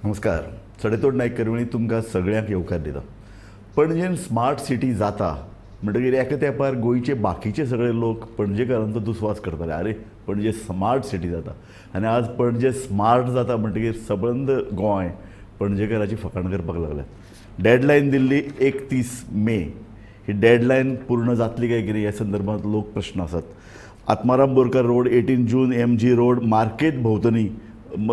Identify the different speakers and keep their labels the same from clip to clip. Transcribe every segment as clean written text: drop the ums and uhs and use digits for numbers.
Speaker 1: नमस्कार. सडेतोड नायक करवणी तुमकां सगळ्यांक येवकार दिता. पणजेन स्मार्ट सिटी जाता म्हणटकीर एका तेंपार गोंयचे बाकीचे सगळे लोक पणजेकारांचो दुस्वास करताले, अरे पणजे स्मार्ट सिटी जाता. आनी आज पणजे स्मार्ट जाता म्हणटकीर सबंद गोंय पणजेकाराची फकाण करपाक लागल्यात. डेडलायन दिल्ली 31 मे, ही डेडलायन पूर्ण जातली काय कितें ह्या संदर्भात लोक प्रश्न आसात. आत्माराम बोरकर रोड, 18 जून, MG road, market भोंवतणी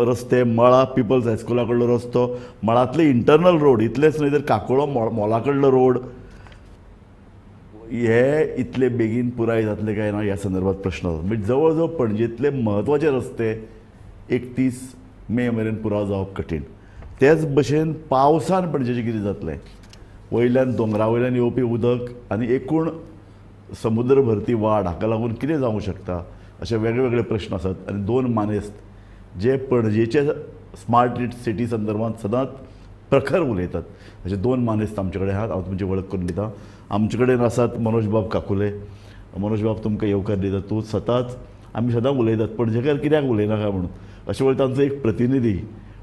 Speaker 1: रस्ते, मळा पिपल्स हायस्कुला कडलो रस्तो, मळांतले इंटरनल रोड, इतलेच न्हय तर काकोळो मॉला कडलो रोड, हे इतले बेगीन पुराय जातले काय ना ह्या संदर्भात प्रश्न आसा. म्हणजे जवळ जवळ पणजेंतले म्हत्वाचे रस्ते 31 मे मेरेन पुराय जावप कठीण. तेच भशेन पावसान पणजेचें कितें जातलें, वयल्यान दोंगरा वयल्यान येवपी उदक आनी एकूण समुद्र भरती वाड हाका लागून कितें जावंक शकता अशे वेगळे वेगळे प्रश्न आसात. आनी दोन मानेस्त जे पणजेचे स्मार्ट सिटी संदर्भात सदांच प्रखर उलयतात अशे दोन मानेस्त आमचे कडेन आहात. हांव तुमची वळख करून दिता. आमचे कडेन आसात मनोज बाब काकुले. मनोज बाब, तुमकां येवकार दिता. तूं सदांच, आमी सदांच उलयतात पणजेकार कित्याक उलयना काय म्हणून, अशें वेळार तांचो एक प्रतिनिधी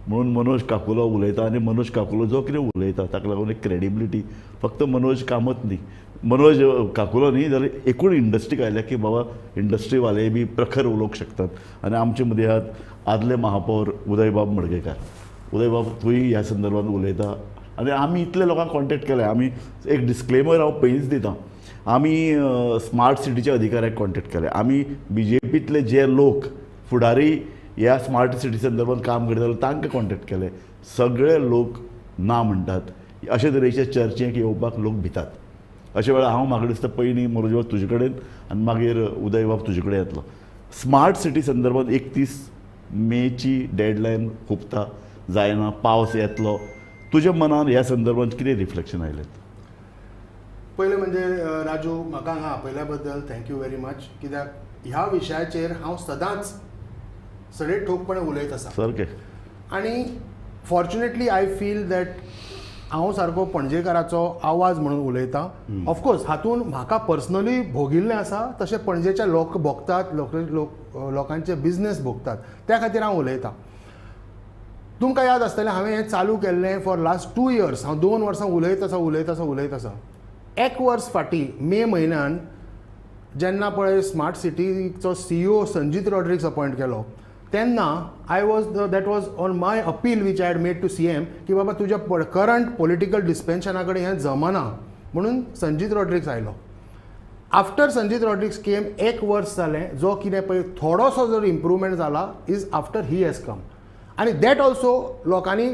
Speaker 1: म्हणून मनोज काकुलो उलयता. आनी मनोज काकुलो जो कितें उलयता ताका लागून एक क्रेडिबिलिटी, फक्त मनोज कामत न्ही, मनोज काकुलो न्ही जाल्यार एकूण इंडस्ट्रीक आयल्या की बाबा इंडस्ट्रीवाले बी प्रखर उलोवंक शकतात. आनी आमचे मदीं आहात आदले महापौर उदयबाब मडकयकार. उदयबाब, तूंय ह्या संदर्भात उलयता आनी आमी इतले लोकांक कॉन्टेक्ट केले. आमी एक डिस्क्लेमर हांव पयलींच दिता, आमी स्मार्ट सिटीच्या अधिकाऱ्याक कॉन्टेक्ट केले, आमी BJPतले जे लोक फुडारी ह्या स्मार्ट सिटी संदर्भात काम करताले तांकां कॉन्टेक्ट केले. सगळे लोक ना म्हणटात. अशे तरेचे चर्चेक येवपाक लोक भितात. अशे वेळार हांव म्हाका दिसता पयलीं मनोज बाब तुजे कडेन आनी मागीर उदयबाब तुजे कडेन येतलो. स्मार्ट सिटी संदर्भात 31 मेची डेडलायन हुपता जायना, पावस येतलो, तुज्या मनान ह्या संदर्भात कितें रिफ्लेक्शन आयलें?
Speaker 2: पयलें म्हणजे राजू, म्हाका हांगा आपयल्या बद्दल thank you very much. कित्याक ह्या विशयाचेर हांव सदांच सडे ठोकपणे उलयत आसा.
Speaker 1: सारकें.
Speaker 2: आनी फॉर्च्युनेटली I feel that हांव सारको पणजेकाराचो आवाज म्हणून उलयतां. ऑफकोर्स हातून म्हाका पर्सनली भोगिल्लें आसा, तशें पणजेचे लोक भोगतात, लोक लोक लोकांचे बिजनेस भोगतात, त्या खातीर हांव उलयतां. तुमकां याद आसतलें हांवें हें चालू केल्लें फॉर लास्ट 2 इयर्स. हांव 2 वर्सां उलयत आसा, उलयत आसा, उलयत आसा. एक वर्स फाटीं मे म्हयन्यान जेन्ना पळय smart सिटीचो CEO Sanjeet Rodrigues appoint केलो तेन्ना I was that was on my appeal which I had made to CM की बाबा तुज्या करंट पॉलिटिकल डिस्पेन्शना कडेन हें जमना म्हणून संजीत रॉड्रिग्स आयलो. आफ्टर संजीत रॉड्रिग्स केम एक वर्स जालें, जो कितें पळय थोडोसो जर इम्प्रूवमेंट जाला is after he has come. आनी that also लोकांनी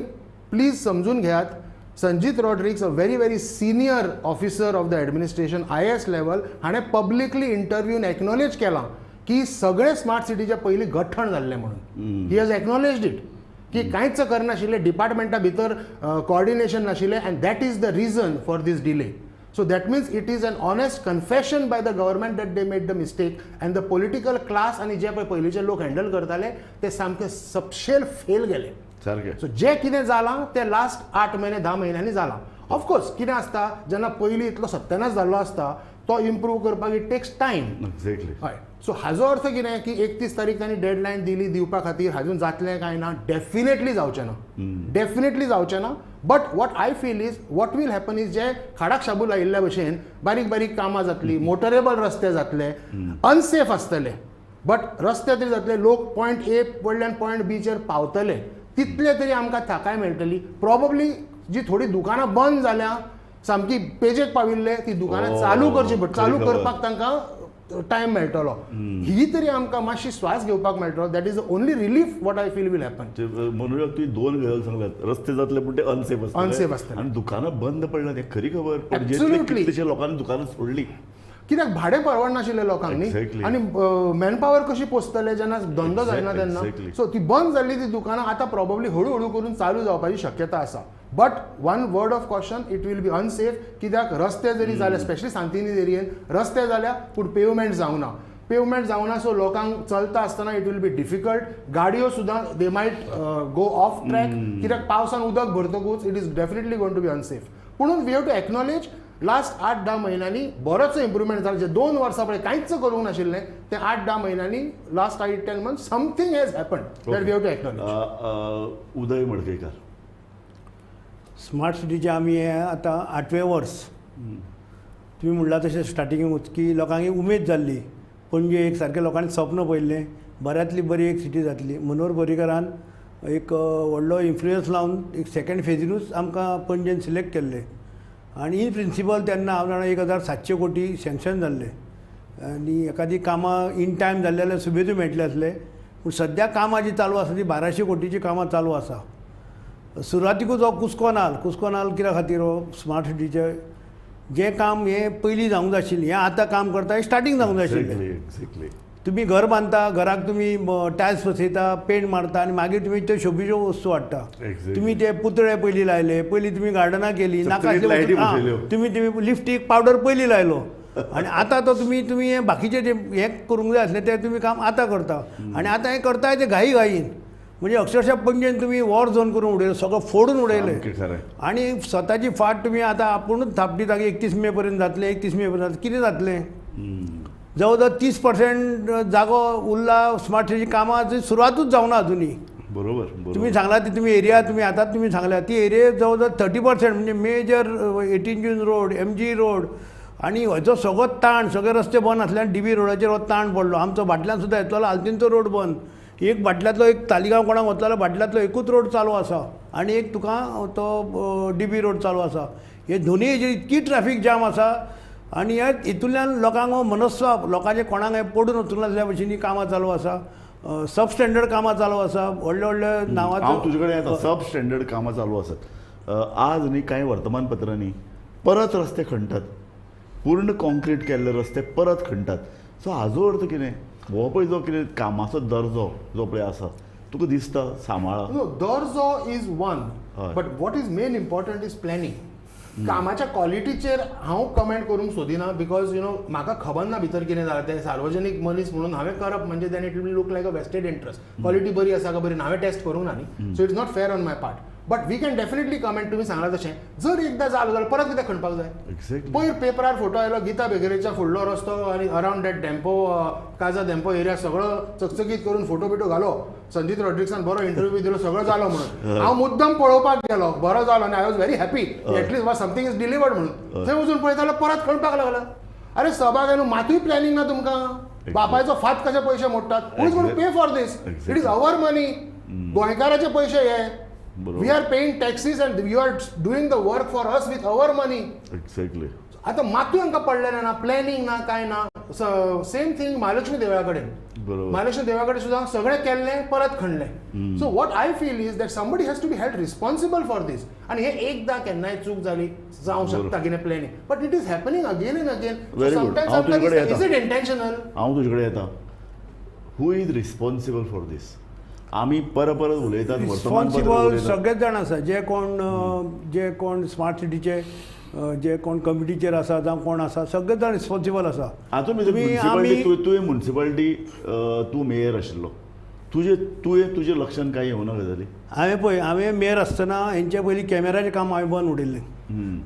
Speaker 2: प्लीज समजून घेयात, Sanjeet Rodrigues a very very senior officer of the administration, IAS level, हाणें पब्लिकली इंटरव्यून एक्नॉलेज केलां की सगळे स्मार्ट सिटीच्या पयलीं गठण जाल्लें म्हणून. He has acknowledged it की कांयच करनाशिल्लें, डिपार्टमेंटा भितर कॉर्डिनेशन नाशिल्लें, and that is the reason for this delay. So that means it is an honest confession by the government that they made the mistake, and the political class आनी जे पळय पयलींचे लोक handle करताले ते सामके सपशेल फेल गेले.
Speaker 1: सारकें.
Speaker 2: सो जें कितें जालां तें लास्ट 8 म्हयने 10 म्हयन्यांनी जालां. ऑफकोर्स कितें आसता जेन्ना पयलीं इतलो सत्यानाश जाल्लो आसता तो इम्प्रूव करपाक it takes time.
Speaker 1: Exactly.
Speaker 2: हय. सो हाजो अर्थ कितें की 31 तारीख तांणी डेडलायन दिली दिवपा खातीर, हाजून जातलें काय ना? डेफिनेटली जावचें ना, डेफिनेटली जावचें ना. But what I feel is what will happen is जे खाडाक शाबू लायिल्ल्या भशेन बारीक बारीक कामां जातलीं, मोटरेबल रस्ते जातले, अनसेफ आसतले बट रस्ते तरी जातले, लोक पॉयंट ए कडल्यान पॉयंट बीचेर पावतले, तितले तरी आमकां थाकाय मेळटली. प्रोबेबली जी थोडी दुकानां बंद जाल्या सामकी पेजेक पाविल्ले ती दुकानां चालू करची, बट चालू करपाक तांकां टायम मेळटलो, ही तरी आमकां मातशी श्वास घेवपाक मेळटलो. That is the only relief what I feel will happen.
Speaker 1: म्हणून तुवें दोन गजाल सांगल्यात, रस्ते जातले पूण ते अनसेफ आसतले,
Speaker 2: अनसेफ आसतले
Speaker 1: आनी दुकानां बंद पडल्यात हें खरी खबर. पणजेंतले कितलेशे लोकांनी दुकानां सोडली
Speaker 2: कित्याक भाडें परवडनाशिल्लें लोकांक न्ही, आनी मॅनपावर कशी पोसतले जेन्ना धंदो जायना तेन्ना. सो ती बंद जाल्ली ती दुकानां आतां प्रोबेबली हळू हळू करून चालू जावपाची शक्यता आसा. But one word of caution, it will be unsafe. कित्याक रस्ते जरी जाले, स्पेशली सांतिनेज एरियेन रस्ते जाल्या पूण पेवमेंट जावना, पेवमेंट जावना, सो लोकांक चलता आसतना it will be difficult. गाडयो सुद्दां they might go off track कित्याक पावसान उदक भरतकूच it is definitely going to be unsafe. पुणून we have to acknowledge last 8-10 म्हयन्यांनी बरोचो इम्प्रूवमेंट जाला. जे 2 वर्सां पळय कांयच करूंक नाशिल्लें ते 8-10 म्हयन्यांनी last 8-10 month something has happen that we have to acknowledge.
Speaker 1: Uday Madkaikar,
Speaker 3: smart सिटीचें आमी हें आतां आठवें वर्स. तुमी म्हणलां तशें स्टार्टिंगूच की लोकांक एक उमेद जाल्ली, पणजे एक सारकें लोकांनी स्वप्न पळयल्लें बऱ्यांतली बरी एक सिटी जातली. मनोहर पर्रीकारान एक व्हडलो इन्फ्लुयन्स लावन एक सेकेंड फेजीनूच आमकां पणजेन सिलेक्ट केल्लें आनी इन प्रिंसिपल तेन्ना हांव जाणा 1700 कोटी सँक्शन जाल्ले आनी एखादी कामां इन टायम जाल्ले जाल्यार सुबेजूय मेळटले आसले. पूण सद्या कामां जी चालू आसा ती 1200 कोटीची कामां चालू आसा. सुरवातीकूच हो कुस्को नाल, कुस्को नाल कित्या खातीर हो स्मार्ट सिटीचें जें काम हें पयलीं जावंक जाय आशिल्लें, हें आतां काम करता हें स्टार्टींग जावंक जाय आशिल्लें.
Speaker 1: एक्झॅक्टली.
Speaker 3: तुमी घर बांदता, घराक तुमी टायल्स बसयता, पेंट मारता आनी मागीर तुमी त्यो शोबीच्यो वस्तू हाडटा. तुमी ते पुतळे पयलीं लायले, पयलीं तुमी गार्डनां केलीं, नाका आसले तुमी तुमी लिफ्टीक पावडर पयलीं लायलो आनी आतां तो तुमी तुमी हें बाकीचें जें हें करूंक जाय आसलें तें तुमी काम आतां करता आनी आतां हें करताय तें घाई घाईन. म्हणजे अक्षरशः पणजेन तुमी वॉर झोन करून उडयलें, सगळें फोडून उडयलें आनी स्वताची फाट तुमी आतां आपुणूच थापटीत 31 मे पर्यंत जातलें, 31 मे पर्यंत जातलें, कितें जातलें? जवळ जवळ 30% जागो उरला स्मार्ट सिटी कामां सुरवातूच जावना अजुनूय.
Speaker 1: बरोबर
Speaker 3: तुमी सांगला ती तुमी एरिया तुमी आतां तुमी सांगल्या ती एरिया जवळ जवळ 30% म्हणजे मेजर 18 जून रोड, MG road आनी हेजो सगळो ताण, सगळे रस्ते बंद आसल्यान डीबी रोडाचेर हो ताण पडलो. आमचो भाटल्यान सुद्दां येतलो आल्तिनचो रोड बंद, एक बाटल्यांतलो एक तालिगांव कोणाक वतलो जाल्यार बाटल्यांतलो एकूच रोड चालू आसा आनी एक तुका तो डीबी रोड चालू आसा. हे दोनूय हेजेर इतकी ट्रॅफीक जाम आसा आनी ह्या हितूंतल्यान लोकांक हो मनस्वाप, लोकांचे कोणाक हें पडून वचूंक नासल्या भशेन कामां चालू आसा, सब स्टँडर्ड कामां चालू आसा, व्हडले व्हडले नांवाचो.
Speaker 1: हांव तुजे कडेन येता, सब स्टँडर्ड कामां चालू आसात. आज न्ही कांय वर्तमानपत्रांनी परत रस्ते खणटात, पूर्ण कॉन्क्रीट केल्ले रस्ते परत खणटात. सो हाजो अर्थ कितें? हो पळय जो कितें कामाचो दर्जो जो पळय आसा तुका दिसता सांबाळा.
Speaker 2: नो, दर्जो is one, but what is main important is planning. कामाच्या क्वॉलिटीचेर हांव कमेंट करूंक सोदिना because you know म्हाका खबर ना भितर कितें जालां तें. सार्वजनीक मनीस म्हणून हांवें करप म्हणजे then it will look like a vested interest. Quality बरी आसा काय बरी ना हांवें टेस्ट करूंक ना न्ही, so it's not fair on my part. But we can definitely comment. तुमी सांगला तशें जर एकदां जालो जाल्यार परत कितें खणपाक जाय. पयर पेपरार फोटो आयलो गीता बेकरीच्या फुडलो रस्तो आनी around that Dempo, Kaza Dempo area सगळो चकचकीत करून फोटो बिटो घालो. संजीत रॉड्रिक्सान बरो इंटरव्यू दिलो, सगळो जालो म्हणून. हांव मुद्दम पळोवपाक गेलो, बरो जालो आनी I was very happy, at least was something is delivered म्हणून. थंय वचून पळयता जाल्यार परत खणपाक लागला. अरे सभाग न्हू, मातूय प्लॅनिंग ना तुमकां, बापायचो फात कशे पयशे मोडटात. Who is gonna pay for this? It is our money, गोंयकाराचे पयशे हे. We are paying taxes and you are doing the work for us with our money.
Speaker 1: Exactly.
Speaker 2: आतां मातूय हांकां पडलेलें ना, प्लॅनिंग ना, कांय ना. सेम थिंग महालक्ष्मी देवळा कडेन, महालक्ष्मी देवळा कडेन सुद्दां सगळें केल्लें परत खणलें. So what I feel is that somebody has to be held responsible for this. आनी हें एकदां केन्नाय चूक जाली जावं शकता कितें planning, but it is happening again and again. Sometimes is it intentional?
Speaker 1: हांव तुजे कडेन येता, who is responsible for this? आमी परत परत उलयतात,
Speaker 3: रिस्पॉन्सिबल सगळेच जाण आसा, जे कोण जे कोण स्मार्ट सिटीचे जे कोण कमिटीचेर आसा जावं कोण आसा सगळे जाण रिस्पॉन्सिबल आसा.
Speaker 1: हातूंत मुन्सिपालिटी, तुवें मुन्सिपालिटी तूं मेयर आशिल्लो, तुजे तुवें तुजे लक्षान कांय येवना गजाली?
Speaker 3: हांवें पळय, हांवें मेयर आसतना हेंचे पयलीं कॅमेराचें काम हांवें बंद उडयल्लें.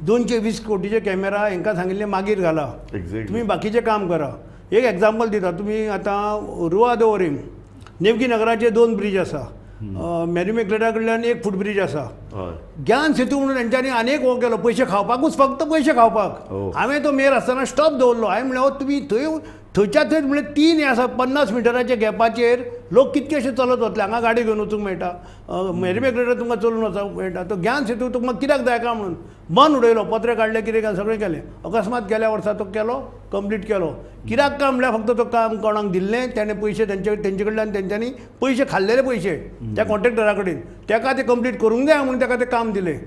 Speaker 3: 220 कोटीचे कॅमेरा हेंकां सांगिल्लें मागीर घाला, तुमी बाकीचें काम करा. एक एग्जाम्पल दिता, तुमी आतां रुआ दवरीम नेमकी नगराचे 2 ब्रीज आसा, मॅरी मेक्लेडा कडल्यान एक फूट ब्रीज आसा, ज्ञान सेतू म्हणून हेंच्यांनी आनी एक हो केलो, पयशे खावपाकूच, फक्त पयशे खावपाक. हांवें तो मेयर आसतना स्टॉप दवरलो. हांवें म्हणलें, हो तुमी थंय थंयच्या थंय म्हणल्यार 3 हे आसा 50 मिटराच्या गॅपाचेर लोक कितकेशे चलत वतले, हांगा गाडी घेवन वचूंक मेळटा, मॅरी मेक्लेडा तुमकां चलून वचूंक मेळटा, तो ज्ञान सेतू तुमकां कित्याक जाय काय म्हणून बंद उडयलो. पत्रे काडले, कितें केलें, सगळें केलें. अकस्मात गेल्या वर्सा तो केलो, कंप्लीट केलो. कित्याक काय म्हणल्यार फक्त तो काम कोणाक दिल्लें तेणें पयशे तेंचे कडल्यान तेंच्यांनी पयशे खाल्लेले पयशे त्या कॉन्ट्रॅक्टरा कडेन, तेका ते कंप्लीट करूंक जाय म्हणून तेका तें काम दिलें.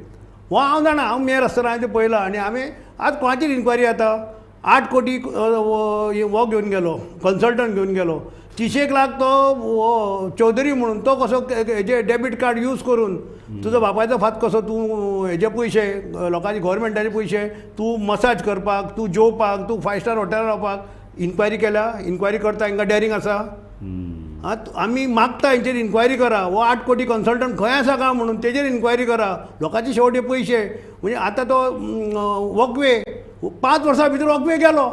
Speaker 3: हो हांव जाणा, हांव मेयर आसतना हांवें तें पळयलां. आनी हांवें आज कोणाचेर इन्क्वायरी जाता, 8 कोटी हो घेवन गेलो, कन्सल्टंट घेवन गेलो, 30 लाख तो चौधरी म्हणून तो कसो हेजे डेबीट कार्ड यूज करून तुजो बापायचो फात कसो तूं हेजे पयशे लोकांचे गोवोरमेंटाचे पयशे तूं मसाज करपाक, तूं जेवपाक, तूं 5 स्टार हॉटेलार रावपाक इन्क्वायरी केल्या. इन्क्वायरी करता हांकां डॅरींग आसा. आमी मागता हेंचेर इन्क्वायरी करा, हो 8 कोटी कन्सल्टंट खंय आसा काय म्हणून तेजेर इन्क्वायरी करा. लोकांचे शेवटे पयशे म्हणजे आतां तो वॉकवे 5 वर्सां भितर वॉकवे गेलो.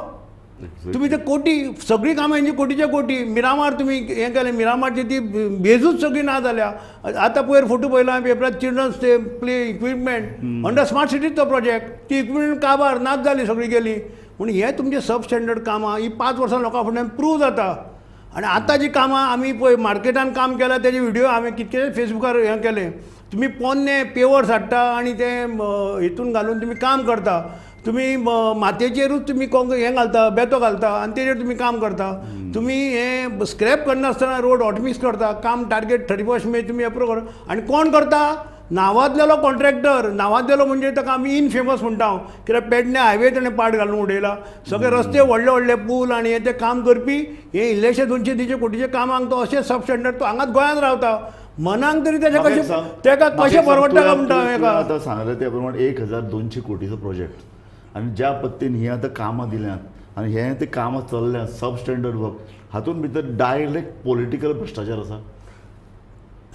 Speaker 3: तुमी ते कोटी सगळीं कामां हेंची कोटीच्या कोटी. मिरामार तुमी हें केलें, मिरामारची ती बेजूच सगळी ना जाल्या. आतां पयर फोटो पळयला पेपरार, चिल्ड्रन्स ते प्ले इक्विपमेंट अंडर स्मार्ट सिटीच तो प्रोजेक्ट, ती इक्विपमेंट काबार नाच जाली, सगळी गेली. पूण हे तुमचे सब स्टँडर्ड कामां ही 5 वर्सां लोकां फुडल्यान प्रूव जाता. आनी आतां जी कामां आमी पळय मार्केटान काम केलां तेजे व्हिडियो हांवें कितके फेसबुकार हें केलें. तुमी पोन्ने पेवर्स हाडटा आनी ते हितून घालून तुमी काम करता. तुमी मातयेचेरूच तुमी हें घालता, बेतो घालता आनी तेजेर तुमी काम करता. तुमी हें स्क्रॅप करनासतना रोड हॉटमिक्स करता. काम टार्गेट 31 मे तुमी अप्रूव कर. आनी कोण करता? नांवाजलेलो कॉन्ट्रॅक्टर. नांवाजलेलो म्हणजे ताका आमी इनफेमस म्हणटा, कित्याक पेडणे हायवे ताणें पाट घालून उडयला, सगळे रस्ते व्हडले व्हडले पूल आनी हे ते काम करपी हे इल्लेशे 200-300 कोटीचे कामांक तो अशें सब स्टँडर्ड तो हांगाच गोंयांत रावता. मनाक तरी तेजें कशें तेका कशें परवडटा काय म्हणटा हांवें.
Speaker 1: आतां सांगलें त्या प्रमाणे 1200 कोटीचो प्रोजेक्ट आनी ज्या पद्दतीन ही आतां कामां दिल्यांत आनी हें ते कामां चल्ल्यात सब स्टँडर्ड वर्क, हातूंत भितर डायरेक्ट पॉलिटिकल भ्रश्टाचार आसा.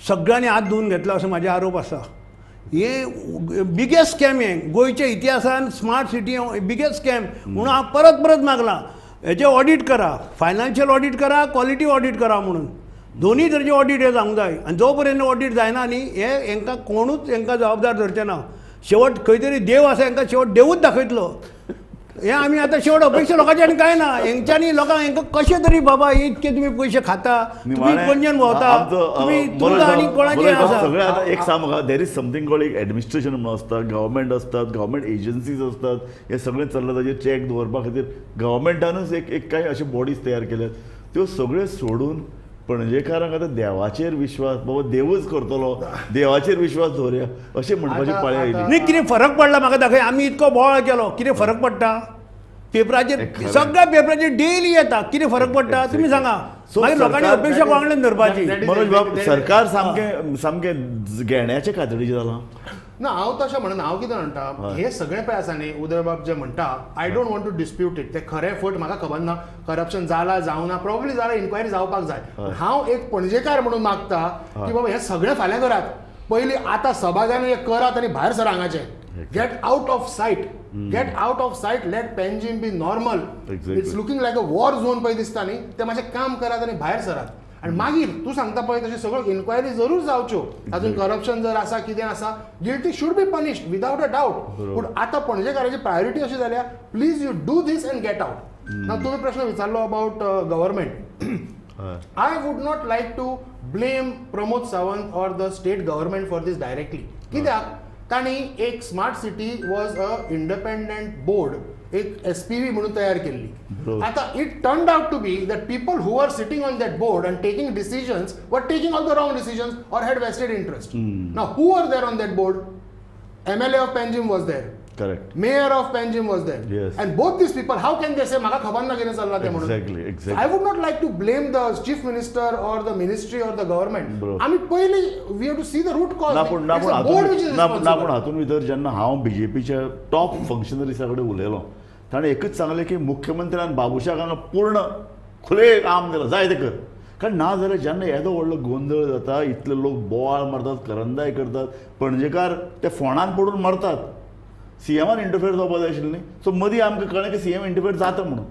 Speaker 3: सगळ्यांनी हात धुवून घेतला असो म्हाजे आरोप आसा. हे बिगेस्ट स्कॅम हे गोंयच्या इतिहासान स्मार्ट सिटी बिगेस्ट स्कॅम म्हणून हांव परत परत मागलां. हेजें ऑडीट करा, फायनान्शियल ऑडीट करा, क्वॉलिटी ऑडीट करा म्हणून दोन्ही तरेचे ऑडीट हे जावंक जाय. आनी जो पर्यंत ऑडीट जायना न्ही हे हेंकां कोणूच हेंकां जबाबदार धरचे ना. शेवट खंय तरी देव आसा, हेंकां शेवट देवूच दाखयतलो. हें आमी आतां शेवट अपेक्षा लोकांचे आनी कांय ना. हेंच्यांनी लोकांक हेंकां कशें तरी बाबा इतके तुमी पयशे खाता, तुमी पणजेन भोंवता, तुमी तुमकां आनी कोणाचें आसा.
Speaker 1: सगळें आतां एक सांग म्हाका, there is something called एक एडमिनिस्ट्रेशन म्हणून आसता, गव्हर्मेंट आसतात, गव्हर्मेंट एजन्सीज आसतात, हें सगळें चल्लां ताजेर चॅक दवरपा खातीर गव्हर्मेंटानूच एक एक कांय अशे बॉडीज तयार केल्यात. त्यो सगळ्यो सोडून पणजेकारांक आतां देवाचेर विश्वास, बाबा देवूच करतलो, देवाचेर विश्वास दवरया अशें म्हणपाची पाळी आयली.
Speaker 3: न्ही कितें फरक पडला म्हाका दाखय. आमी इतको बोवाळ केलो, कितें फरक पडटा? पेपराचेर सगळ्या पेपराचेर डेली येता, कितें फरक पडटा तुमी सांगा. मागीर लोकांनी अपेक्षा कोणाकडेन धरपाची?
Speaker 1: मनोज बाब, सरकार सामकें सामकें घेण्याचे कातडीचें जालां.
Speaker 2: ना हांव तशें म्हणना. हांव कितें म्हणटा, हे सगळें पळय आसा न्ही उदय बाब जे म्हणटा, I don't want to dispute it. तें खरें फट म्हाका खबर ना, करप्शन जाला जावना, प्रॉब्ली जाला, इन्क्वायरी जावपाक जाय. हांव एक पणजेकार म्हणून मागता की बाबा हें सगळें फाल्यां करात, पयलीं आतां सभाग्यान हें करात आनी भायर सर हांगाचें. Get out of sight, get out of sight, let Panjim be normal. It's looking like a war zone पळय दिसता न्ही, तें मातशें काम करात आनी भायर सरात. आनी मागीर तूं सांगता पळय तशें सगळ्यो इन्क्वायरी जरूर जावच्यो, तातूंत करप्शन जर आसा कितें आसा, guilty should be punished without a doubt. पूण आतां पणजेकाराची प्रायोरिटी अशी जाल्या, please you do this and get out. ना तुवें प्रश्न विचारलो about government. I would not like to blame Pramod Sawant or the state government for this directly. कित्याक तांणी एक smart city was a independent board, एक SPV म्हणून तयार केल्ली. आतां it turned out to be that people who are sitting on that board and taking decisions were taking all the wrong decisions or had vested interest. Now who are there on that board? MLA of Panjim was there.
Speaker 1: Correct.
Speaker 2: Mayor of Panjim was there.
Speaker 1: Yes.
Speaker 2: And both these people, how can they say म्हाका खबर ना कितें चल्लां तें म्हणून?
Speaker 1: Exactly, exactly.
Speaker 2: I would not like to blame the chief minister or the ministry or the government. आमी पयलीं we have to see the root cause.
Speaker 1: ना पूण ना पूण हातूंत भितर जेन्ना हांव बीजेपीच्या टॉप फंक्शनरिसा कडेन उलयलो, ताणें एकूच सांगलें की मुख्यमंत्र्यान बाबुशाक हांगा पूर्ण खुले काम दिलां, जाय तें कर. कारण ना जाल्यार जेन्ना येदो व्हडलो गोंदळ जाता, इतले लोक बोवाळ मारतात, करंदाय करतात, पणजेकार ते फोंडान पडून मरतात, सीएमान इंटरफेयर जावपा जाय आशिल्लें न्ही. सो मदीं आमकां कळ्ळें की सीएम इंटरफेयर जाता म्हणून,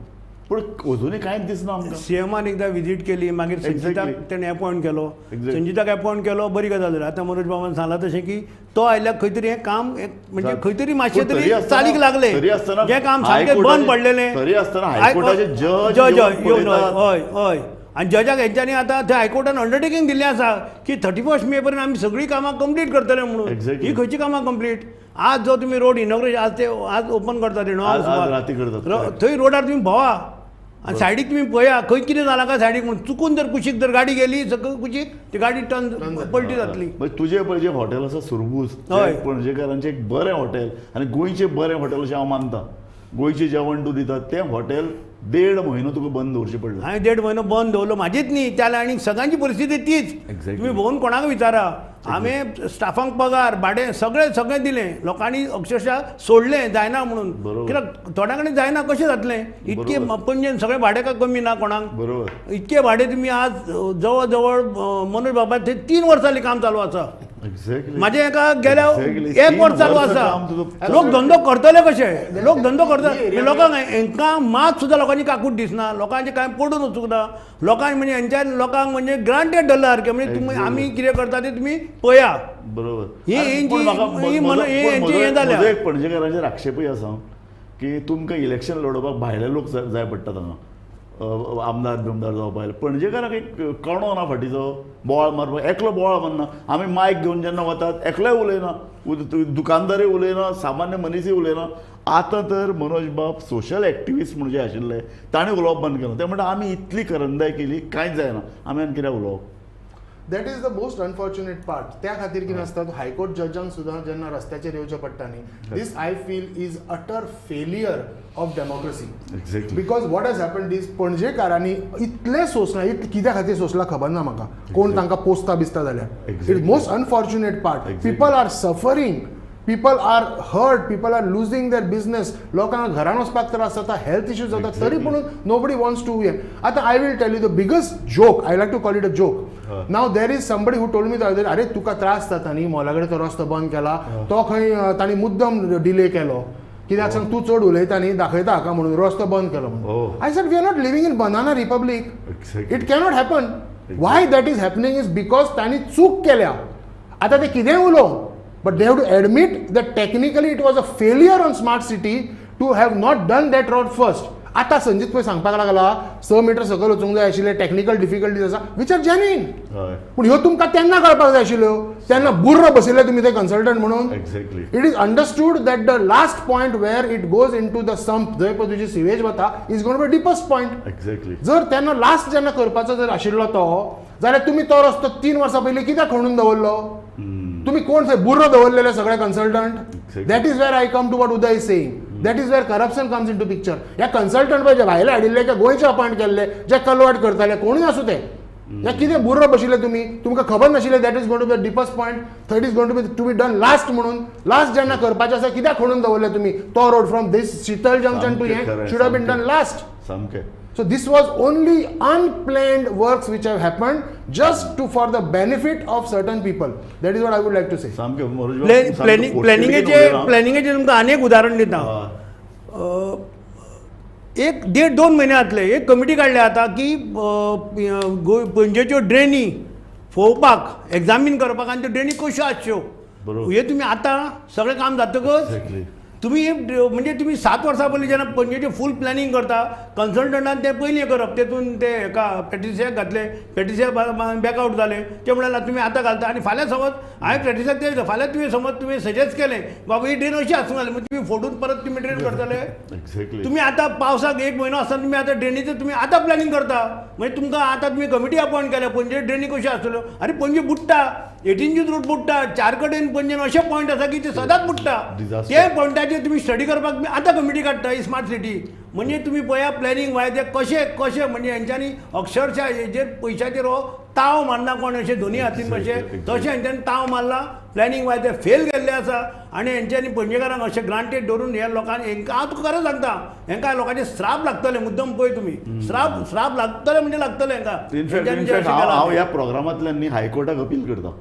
Speaker 1: पूण अजुनूय कांयच दिसना आमकां.
Speaker 3: सीएमान एकदां विजीट केली, मागीर संजिताक तेणें अपॉयंट केलो, संजिताक अपॉयंट केलो, बरी गजाल जाली. आतां मनोज बाबान सांगलां तशें की तो आयल्यार खंय तरी हें काम म्हणजे खंय तरी मातशें तरी चालीक लागलें, जें काम सामकें बंद पडलेलें.
Speaker 1: तरी आसतना हायकोर्टाचे जज
Speaker 3: येवन हय हय, आनी जजाक हेंच्यांनी आतां थंय हायकोर्टान अंडरटेकींग दिल्लें आसा की 31 मे पर्यंत आमी सगळीं कामां कंप्लीट करतले म्हणून. ही खंयची कामां कंप्लीट? आज जो तुमी रोड इनॉग्रेशन आज ते आज ओपन करता ते 9 थंय रोडार तुमी भोवा आनी सायडीक तुमी पळया खंय कितें जालां काय सायडीक म्हणून. चुकून जर कुशीक जर गाडी गेली सगळी कुशीक ती गाडी टर्न पलटी जातली.
Speaker 1: तुजें पळय जें हॉटेल आसा सुरबूस, पणजेकारांचें एक बरें हॉटेल आनी गोंयचें बरें हॉटेल अशें हांव मानता. गोंयचें जेवण तूं दिता तें हॉटेल 1.5 म्हयनो तुका बंद दवरचें पडलें.
Speaker 3: हांवें 1.5 म्हयनो बंद दवरलो म्हाजीच न्ही, त्या आनी सगळ्यांची परिस्थिती तीच. तुमी भोंवन कोणाक विचारा, हांवें स्टाफांक पगार भाडें सगळें सगळें दिलें, लोकांनी अक्षरशः सोडलें जायना म्हणून. कित्याक थोड्या कडेन जायना कशें जातलें, इतकें पणजेन सगळें भाडें काय कमी ना कोणाक. बरोबर, इतकें भाडें तुमी आज जवळ जवळ मनोज बाबा थंय 3 वर्सां जालीं काम चालू आसा. म्हाजें एका गेल्या एक वर्स चालू आसा. लोक धंदो करतले कशे? लोक धंदो करता, लोकांक हेंकां मात सुद्दां लोकांची काकूट दिसना, लोकांचें कांय पडून वचूंक ना. लोकांक म्हणजे हेंच्या लोकांक म्हणजे ग्रांटेड धरला सारकें, म्हणजे तुमी आमी कितें करता तें तुमी पळया.
Speaker 1: बरोबर.
Speaker 3: ही हेंची हें जाल्या.
Speaker 1: एक पणजेकारांचेर आक्षेपूय आसा की तुमकां इलेक्शन लडोवपाक भायले लोक जाय पडटा हांगा, आमदार बिमदार जावपाक. पणजेकारांक एक कणो ना फाटीचो, बोवाळ मारपाक एकलो बोवाळ मारना. आमी मायक घेवन जेन्ना वतात एकलोय उलयना, दुकानदारूय उलयना, सामान्य मनीसूय उलयना. आतां तर मनोज बाब सोशल एक्टिविस्ट म्हूण जे आशिल्ले ताणें उलोवप बंद केलां. ते म्हणटा आमी इतली करंदाय केली कांयच जायना, आमी आनी कित्याक उलोवप?
Speaker 2: That is the most unfortunate part. त्या खातीर कितें आसता, हायकोर्ट जजांक सुद्दां जेन्ना रस्त्याचेर येवचें पडटा न्ही, this I feel is utter failure of democracy.
Speaker 1: Exactly.
Speaker 2: Because what has happened is पणजेकारांनी इतलें सोंसलां, कित्या खातीर सोंसलां खबर ना म्हाका, कोण तांकां पोसता बिसता जाल्यार. It's most unfortunate part. People are suffering, people are hurt, people are losing their business, लोकांक घरान वचपाक त्रास जाता, हेल्थ इश्यूज जाता, तरी पूण नोबडी वॉन्ट्स टू हें. आतां I will tell you the biggest joke, I like to call it a joke. Now there is somebody who told me the other, अरे तुका त्रास जाता न्ही, मॉला कडेन तो रस्तो बंद केला, तो खंय तांणी मुद्दम डिले केलो कित्याक सांग, तूं चड उलयता न्ही, दाखयता हाका म्हणून रस्तो बंद केलो म्हणून. I said we are not living in banana republic, it cannot happen. Why that is happening is because तांणी चूक केल्या. आतां ते कितेंय उलोवं, but they have to admit that technically it was a failure on smart city to have not done that road first. आता संजीत पळय सांगपाक लागला 6 मिटर सकयल वचूंक जाय आशिल्ले, टेक्निकल डिफिकल्टीज आसा which are genuine, पूण ह्यो तुमकां तेन्ना कळपाक जाय आशिल्ल्यो, तेन्ना बुर्र बशिल्ले तुमी ते कन्सल्टंट म्हणून. It is understood that the last point where it goes into the sump, जंय पळय तुजी सिवेज वता, is gonna be deepest point. जर तेन्ना लास्ट जेन्ना करपाचो जर आशिल्लो तो, जाल्यार तुमी तो रस्तो 3 वर्सां पयलीं कित्याक खणून दवरलो? तुमी कोण थंय बुर्रो दवरलेले सगळे consultant? That is where I come to what Uday is saying. That is where corruption comes into picture. ह्या कन्सल्टंट पळय जे भायले हाडिल्ले, जे गोंयचे अपॉयंट केल्ले, जे कलवाट करताले, कोणूय आसूं ते, ह्या कितें बुर्रो बशिल्ले तुमी, तुमकां खबर नाशिल्लें that is going to be deepest point, that is going to be done last म्हणून. लास्ट जेन्ना करपाचें आसा कित्याक खणून दवरले तुमी तो road from this Shital junction to हें should have been done last.
Speaker 1: सामकें.
Speaker 2: So this was only unplanned works which have happened just to for the benefit of certain people. That is what I would like to say.
Speaker 3: प्लॅनिंगेचे तुमकां आनी एक उदाहरण दिता. एक 1.5-2 म्हयने जातले एक कमिटी काडल्या आतां की पणजेच्यो ड्रेनी पळोवपाक, एग्जामीन करपाक, आनी त्यो ड्रेनी कश्यो आसच्यो हे तुमी आतां सगळें काम जातकच तुमी म्हणजे तुमी 7 वर्सां पयलीं जेन्ना पणजेचें फूल प्लॅनिंग करता, कन्सल्टंटान तें पयलीं करप, तेतून ते हेका पॅट्रिसियाक घातले, पॅट्रिसिया बॅकआवट जाले, ते म्हणल्यार तुमी आतां घालता आनी फाल्यां समज हांवें पॅट्रिसियाक ते फाल्यां तुवें समज तुवें सजेस्ट केलें बाबा ही ड्रेन अशी आसूंक जाय, तुमी फोडून परत तुमी ड्रेन करतले. तुमी आतां पावसाक 1 म्हयनो आसतना तुमी आतां ड्रेनीचें तुमी आतां प्लॅनिंग करता, म्हणजे तुमकां आतां तुमी कमिटी अपॉयंट केल्या पणजे ड्रेनी कश्यो आसतल्यो. आरे पणजे बुडटा, 18 जून रोड बुडटा, 4 कडेन पणजेन अशे पॉयंट आसा की ते सदांच बुडटा, ते पॉयंटाचेर तुमी स्टडी करपाक तुमी आतां कमिटी काडटा ही स्मार्ट सिटी. म्हणजे तुमी पळया प्लॅनिंग वाय ते कशें कशें म्हणजे हेंच्यांनी अक्षरशा हेजेर पयशाचेर हो ताव मारना कोण अशें दोनी हातीन कशें तशें हेंच्यांनी ताव मारला, प्लॅनिंग वाय ते फेल गेल्ले आसा. आनी हेंच्यांनी पणजेकारांक अशें ग्रांटेड दवरून ह्या लोकांनी हेंकां हांव तुका खरें सांगता, हेंकां लोकांचे श्राप लागतले मुद्दम पळय तुमी, श्राप लागतले म्हणजे लागतले हेंकां.
Speaker 1: हांव ह्या प्रोग्रामांतल्यान न्ही हायकोर्टाक अपील करता,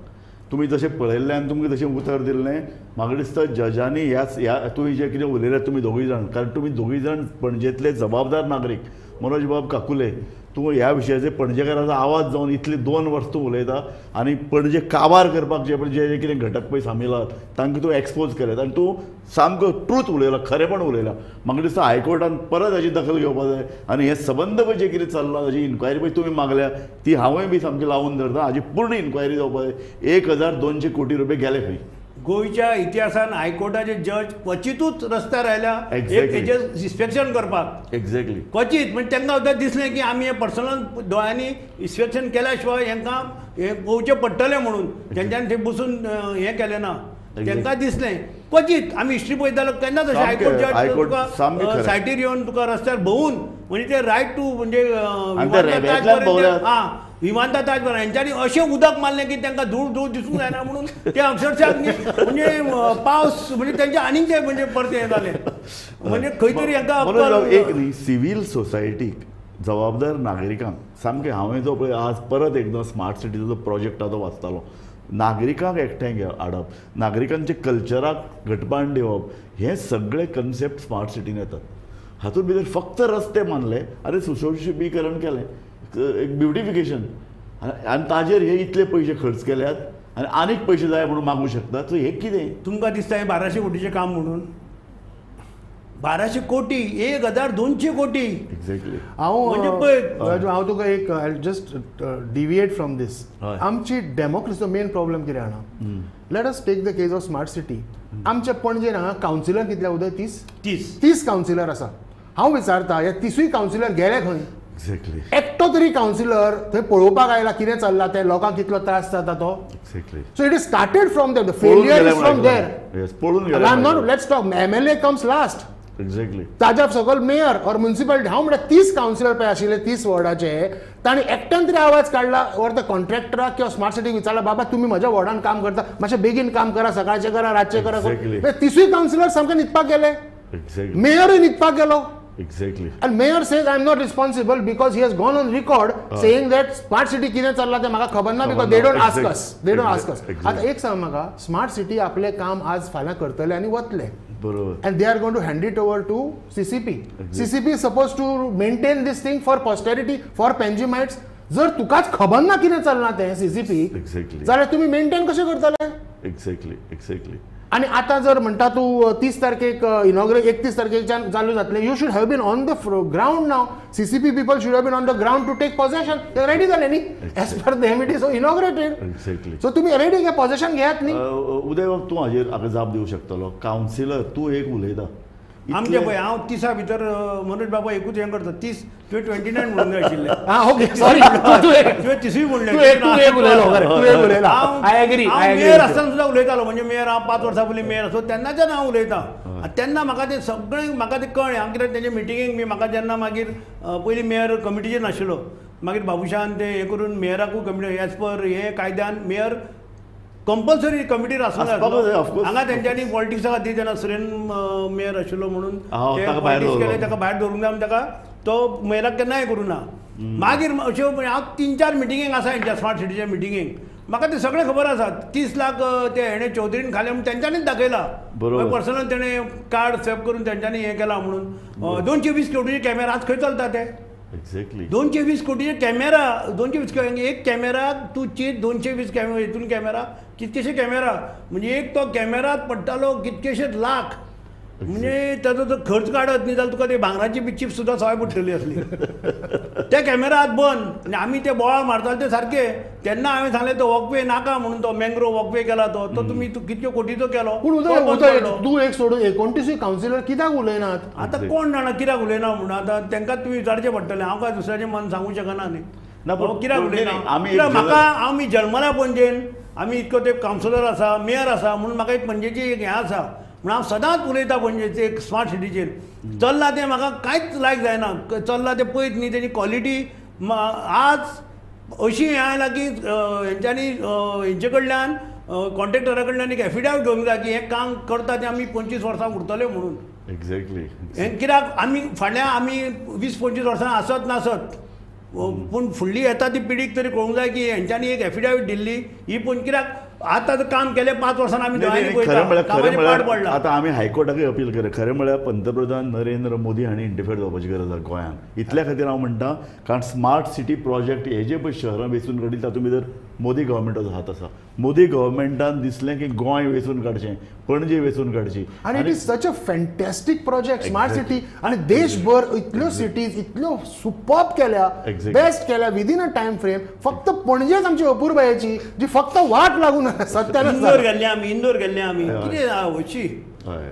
Speaker 1: तुमी जशें पळयल्लें आनी तुमकां जशें उतर दिल्लें, म्हाका दिसता जजांनी ह्या तुमी जें कितें उलयल्यात तुमी दोगूय जाण, कारण तुमी दोगूय जाण पणजेंतले जबाबदार नागरीक. मनोज बाब काकुले, तूं ह्या विशयाचेर पणजेकाराचो आवाज जावन इतली 2 वर्सां तूं उलयता आनी पणजे काबार करपाक जे जे जे कितें घटक पळय सामील आहात तांकां तूं एक्सपोज केल्यात आनी तूं सामको ट्रूथ उलयला, खरेंपण उलयला. म्हाका दिसता हायकोर्टान परत हाजी दखल घेवपाक जाय आनी हें सबंद पळय जें कितें चल्लां ताजी इन्क्वायरी पळय तुमी मागल्या ती हांवूय बी सामकी लावून धरता. हाजी पूर्ण इन्क्वायरी जावपाक जाय. 1200 कोटी रुपये गेले खंय?
Speaker 3: गोंयच्या इतिहासान हायकोर्टाचे जज क्वचितूच रस्त्यार आयल्या एक हेजेर इन्स्पेक्शन करपाक.
Speaker 1: एक्झॅक्टली.
Speaker 3: क्वचीत म्हणजे तांकां सुद्दां दिसलें की आमी हें पर्सनल दोळ्यांनी इन्स्पेक्शन केल्या शिवाय हेंकां हें पळोवचें पडटलें म्हणून तेंच्यांनी थंय बसून हें केलें ना. तांकां दिसलें क्वचीत आमी हिस्ट्री पळयतालो केन्नाच अशें हायकोर्ट जज तुका सायटीर येवन तुका रस्त्यार भोंवून म्हणजे ते रायट टू म्हणजे हां विमानतळ ताज बरं हेंच्यांनी अशें उदक मारलें की तांकां धूळ धूळ दिसूंक जायना म्हणून ते अक्षरशः म्हणजे पावस म्हणजे तेंचे आनीक ते म्हणजे परतें हें जालें म्हणजे खंय तरी हांकां
Speaker 1: एक न्ही सिवील सोसायटीक जबाबदार नागरिकांक सामकें हांवें जो पळय आज परत एकदां स्मार्ट सिटीचो जो प्रोजेक्ट आहा तो वाचतालो, नागरिकांक एकठांय हाडप, नागरिकांचे कल्चराक घटबाण दिवप, हे सगळे कन्सेप्ट स्मार्ट सिटीन येतात. हातूंत भितर फक्त रस्ते मानले आनी सुशोभीकरण केलें, एक ब्युटिफिकेशन, आनी ताजेर हे इतले पयशे खर्च केल्यात आनी आनीक पयशे जाय म्हणून मागूं शकता. सो हें कितें
Speaker 3: तुमकां दिसता हें 1200 कोटीचें काम म्हणून? 1200 कोटी, 1200 कोटी.
Speaker 1: एक्झॅक्टली.
Speaker 2: हांव म्हणजे हांव तुका एक जस्ट डिविएट फ्रॉम दीस. आमची डेमोक्रेसीचो मेन प्रॉब्लेम कितें जाणा? Let us take the case of smart city. आमच्या पणजेन हांगा कावन्सिलर कितले उदय? 30 कावन्सिलर आसा. हांव विचारता, हे 30 कावन्सिलर गेले खंय?
Speaker 1: एक्झॅक्टली.
Speaker 2: एकटो तरी कावन्सिलर थंय पळोवपाक आयला कितें चल्ला तें, लोकांक कितलो त्रास जाता तो?
Speaker 1: Exactly.
Speaker 2: So it is started from there, the failure is from there.
Speaker 1: पळून गेले.
Speaker 2: Let's talk, MLA comes last.
Speaker 1: Exactly.
Speaker 2: ताज्या सकयल मेयर ऑर म्युनिसिपालिटी. हांव म्हणटा 30 कावन्सिलर पळय आशिल्ले 30 वॉर्डाचे, तांणी एकट्यान तरी आवाज काडला ऑर the कॉन्ट्रॅक्टराक किंवा स्मार्ट सिटीक विचारला, बाबा तुमी म्हज्या वॉर्डान काम करता, मातशें बेगीन काम करा, सकाळचें करा, रातचें करा. 30 कावन्सिलर सामके न्हिदपाक गेले, मेयरूय न्हिदपाक गेलो.
Speaker 1: Exactly.
Speaker 2: And mayor says I am not responsible because he has gone on record saying that smart city कितें चल्ला तें म्हाका खबर ना, because they don't ask us. They don't ask us. आतां एक सांग म्हाका, स्मार्ट सिटी आपलें काम आज फाल्यां करतले आनी वतले.
Speaker 1: बरोबर.
Speaker 2: And they are going to hand it over to CCP. CCP is supposed to maintain this thing for posterity, for Panjimites. जर तुकाच खबर ना कितें चल्लां तें CCP, जाल्यार तुमी मेंटेन कशें करतले?
Speaker 1: एक्झॅक्टली. एक्झॅक्टली.
Speaker 2: आनी आतां जर म्हणटा तूं 30 तारखेक इनॉग्रेट, 31 तारखेच्यान चालू जातलें, you should have been on the ground now. CCP people should have been on the ground to take possession. ते रेडी जाले न्ही, as per them it is inaugurated.
Speaker 1: Exactly.
Speaker 2: So तुमी रेडी घे, पॉझेशन घेयात न्ही.
Speaker 1: उदय बाब, तूं हाजेर म्हाका जाप दिवंक शकतलो. कावन्सिलर तूं एक उलयता
Speaker 3: आमचे पळय, हांव 30 भितर मनोज बाबा एकूच हें करता. 30 तुवें 29 म्हणून जाय आशिल्लें.
Speaker 2: आं ओके, सॉरी,
Speaker 3: तुवें 30 म्हणलें. हांव मेयर आसतना सुद्दां उलयतालो, म्हणजे मेयर हांव 5 वर्सां पयलीं मेयर आसलो तेन्नाच्यान हांव उलयतां. आनी तेन्ना म्हाका तें सगळें म्हाका तें कळ्ळें. हांव कित्याक तेंच्या मिटिंगेक बी म्हाका जेन्ना मागीर पयलीं मेयर कमिटीचेर नाशिल्लो, मागीर बाबुशान तें हें करून मेयराकूय कमिटी एज पर हे कायद्यान मेयर कंपल्सरी कमिटीर आसूंक जाय. हांगा तेंच्यांनी पॉलिटिक्सा खातीर जेन्ना सुरेन मेयर आशिल्लो म्हणून पॉलिटिक्स केलें, ताका भायर दवरूंक जाय म्हणून ताका तो मेयराक केन्नाय करूं ना. मागीर अश्यो हांव 3-4 मिटिंगेक आसा हेंच्या स्मार्ट सिटीच्या मिटिंगेक, म्हाका तें सगळें खबर आसा. 30 लाख ते हेणें चौधरीन खालें म्हणून तेंच्यांनीच दाखयला, पर्सनल तेणें कार्ड स्वॅप करून तेंच्यांनी हें केलां म्हणून. 220 कोटीचे कॅमेरा आज खंय चलता ते?
Speaker 1: एक्झॅक्टली.
Speaker 3: 220 कोटीचे कॅमेरा, 220 एक कॅमेरा तूं चीत 220 कॅमेरा, हितून कॅमेरा कितकेशे कॅमेरा, म्हणजे एक तो कॅमेरात पडटालो कितकेशेच लाख, म्हणजे ताजो जो खर्च काडत न्ही जाल्यार तुका ते भांगराची बी चिप सुद्दां सवाय पडटली आसली. ते कॅमेरा आत बंद आनी आमी ते बोवाळ मारताले ते सारके. तेन्ना हांवें सांगलें तो वॉकवे नाका म्हणून, तो मँग्रोव वॉकवे केला तो तो तुमी कितक्यो कोटीचो केलो.
Speaker 2: पूण तूं एक सोडून 29 कावन्सिलर कित्याक उलयनात?
Speaker 3: आतां कोण जाणा कित्याक उलयना म्हणून, आतां तांकां तुमी विचारचें पडटलें. हांव काय दुसऱ्याचें मन सांगूंक शकना न्ही. कित्याक उलयना? म्हाका आमी जल्मला पणजेन, आमी इतको ते कावन्सिलर आसा, मेयर आसा म्हणून म्हाका एक पणजेची एक हें आसा म्हणून हांव सदांच उलयतां पणजेचे एक स्मार्ट सिटीचेर. चल्लां तें म्हाका कांयच लायक जायना, चल्लां तें पळयत न्ही तेजी क्वॉलिटी आज अशी हें आयलां की हेंच्यांनी हेंचे कडल्यान कॉन्ट्रॅक्टरा कडल्यान एक एफिडेवीट घेवंक जाय की हें काम करता तें आमी 25 वर्सां उरतले म्हणून.
Speaker 1: एक्झॅक्टली.
Speaker 3: हें कित्याक आमी फाल्यां आमी 20-25 वर्सां आसत नासत, पूण फुडली येता ती पिढीक तरी कळूंक जाय की हेंच्यांनी एक एफिडेवीट दिल्ली ही. पूण कित्याक आतां काम केलें 5 वर्सां आमी
Speaker 1: खरें म्हळ्यार आतां आमी हायकोर्टाकूय अपील केलें. खरें म्हळ्यार पंतप्रधान नरेंद्र मोदी हांणी इंटरफेर जावपाची गरज आसा गोंयांत. इतल्या खातीर हांव म्हणटा, कारण स्मार्ट सिटी प्रोजेक्ट हे जे पळय शहरां वेंचून काडली तातूंत भितर मोदी गव्हर्मेंटाचो हात आसा. मोदी गव्हर्मेंटान दिसलें की गोंय वेंचून काडचें, पणजे वेंचून काडची.
Speaker 2: आनी it is such a fantastic project smart city. आनी देशभर इतल्यो सिटीज इतल्यो सुपर्ब केल्या, बेस्ट केल्या विदीन अ टायम फ्रेम. फक्त पणजेच आमची अपुरबायेची जी फक्त वाट लागून
Speaker 3: इंदोर गेल्ले आमी, इंदोर गेल्ले आमी, कितें अशी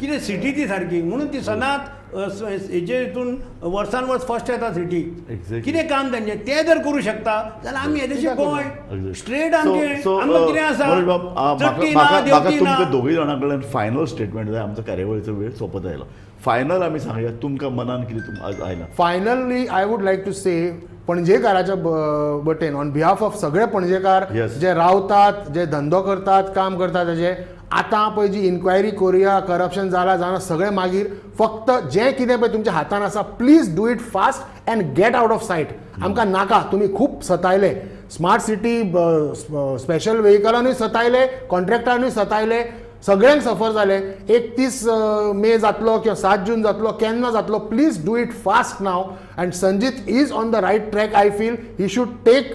Speaker 3: कितें सिटी ती सारकी म्हणून ती सदांच हेजे हितून वर्सान वर्स फर्स्ट येता सिटी. कितें काम तेंचें तें जर करूं शकता जाल्यार आमी येदेशे गोंय स्ट्रेट आमचें आमकां कितें आसा.
Speaker 1: म्हाका तुमकां दोगूय जाणां कडल्यान फायनल स्टेटमेंट जाय. आमचो कार्यावळीचो वेळ सोंपत आयलो. फायनल आमी सांगया तुमकां मनान कितें आयलां.
Speaker 2: Finally I would like to say पणजेकाराच्या बटेन on behalf of सगळे पणजेकार जे रावतात, जे धंदो करतात, काम करतात, तेजे आतां पळय जी इन्क्वायरी करुया, करप्शन जाला जाणा सगळें मागीर फक्त जें कितें पळय तुमच्या हातान आसा please do it fast and get out of sight. आमकां नाका, तुमी खूब सतायले. स्मार्ट सिटी स्पेशल व्हेकलानूय सतायले, कॉन्ट्रॅक्टरानूय सतायले, सगळ्यांक सफर जाले. 31 मे जातलो किंवा 7 जून जातलो, केन्ना जातलो, please do it fast now. And Sanjit is on the right track. I feel he should take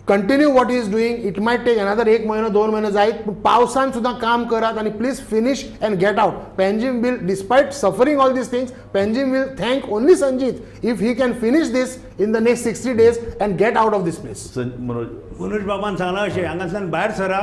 Speaker 2: continue what is doing. It might take another 1 म्हयनो 2 म्हयने जायत, पूण पावसान सुद्दां काम करात आनी please finish and get out. Panjim will, despite suffering all these things, Panjim will thank only Sanjit if he can finish this in the next 60 days and get out of this place.
Speaker 3: Manoj बाबान सांगलां अशें, हांगासल्यान भायर सरा.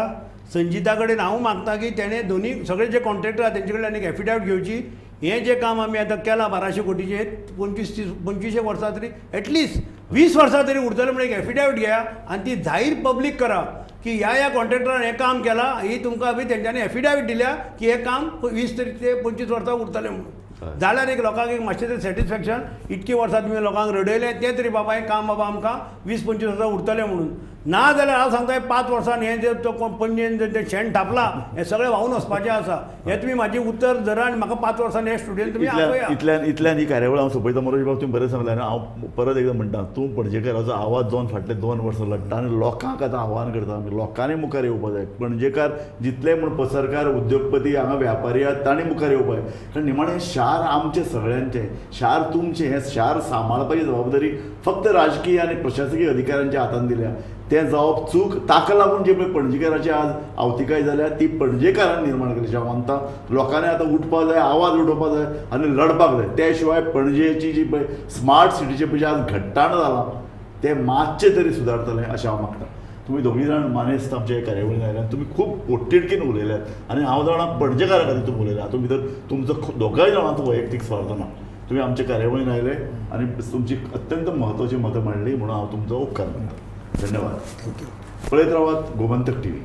Speaker 3: संजिता कडेन हांव मागता की तेणें दोनी सगळे जे कॉन्ट्रॅक्टर आहा तेंचे कडल्यान एक एफिडेवीट घेवची. हें जें काम आमी आतां केलां 1200 कोटीचें, 25 30 25 वर्सां तरी, एटलिस्ट 20 वर्सां तरी उरतलें म्हण एक एफिडेवीट घेया आनी ती जाहीर पब्लीक करा की ह्या ह्या कॉन्ट्रॅक्टरान हें काम केलां, ही तुमकां बी तेंच्यांनी एफिडेवीट दिल्या की हें काम 20 तरी ते 25 वर्सां उरतलें म्हणून. जाल्यार एक लोकांक एक मातशें तरी सॅटिस्फॅक्शन, इतकी वर्सां तुमी लोकांक रडयलें तें तरी बाबा हें काम बाबा आमकां 20-25 वर्सां उरतलें म्हणून. ना जाल्यार हांव सांगता 5 वर्सांनी हें जें तो पणजेन जें शेण थापलां हें सगळें व्हांवून वचपाचें आसा. हें तुमी म्हाजें उत्तर धरा आनी म्हाका 5 वर्सांनी हें स्टुडियोन तुमी आपया.
Speaker 1: इतल्यान इतल्यान ही कार्यावळ हांव सोंपयता. मनोज बाब तुमी बरें सांगलें आनी हांव परत एकदां म्हणटा, तूं पणजेकाराचो आवाज जावन फाटले 2 वर्सां लडटा आनी लोकांक आतां आव्हान करता आमी, लोकांनी मुखार येवपा जाय. पणजेकार जितले म्हूण पसरकार, उद्योगपती, हांगा व्यापारी आहात तांणी मुखार येवपा जाय. कारण निमाणें हें शार आमचें सगळ्यांचें, शार तुमचें. हें शार सांबाळपाची जबाबदारी फक्त राजकीय आनी प्रशासकीय अधिकाऱ्यांच्या हातान दिल्या. तें जावप चूक. ताका लागून जे पळय पणजेकाराची आज आवतिकाय जाल्या ती पणजेकारान निर्माण केली. हांव मानता लोकांनी आतां उठपाक जाय, आवाज उठोवपाक जाय आनी लडपाक जाय. त्या शिवाय पणजेची जी पळय स्मार्ट सिटीचें पळय आज घट्टाण जालां तें मातशें तरी सुदारतलें अशें हांव मागता. तुमी दोगूय जाण मानेस्त आमच्या कार्यावळीन आयल्यात, तुमी खूब पोटतिडकीन उलयल्यात आनी हांव जाणां पणजेकारा खातीर तुमी उलयल्या. हातूंत भितर तुमचो दोगांय जाणांचो वैयक्तीक स्वार्थ ना. तुमी आमच्या कार्यावळीन आयले आनी तुमची अत्यंत म्हत्वाची मतां मांडली म्हणून हांव तुमचो उपकार मानता. धन्यवाद.
Speaker 2: Thank you.
Speaker 1: पळयत रावात Gomantak TV.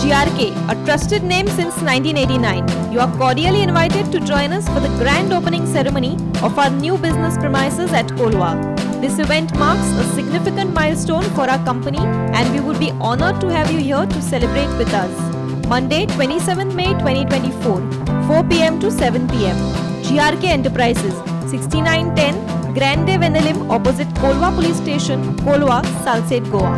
Speaker 4: GRK, a trusted name since 1989. You are cordially invited to join us for the grand opening ceremony of our new business premises at Kolwa. This event marks a significant milestone for our company and we would be honored to have you here to celebrate with us. Monday, 27 May 2024, 4 p.m. to 7 p.m. GRK Enterprises, 6910 Grande Venelim, opposite Kolwa Police Station, Kolwa, Salsette, Goa.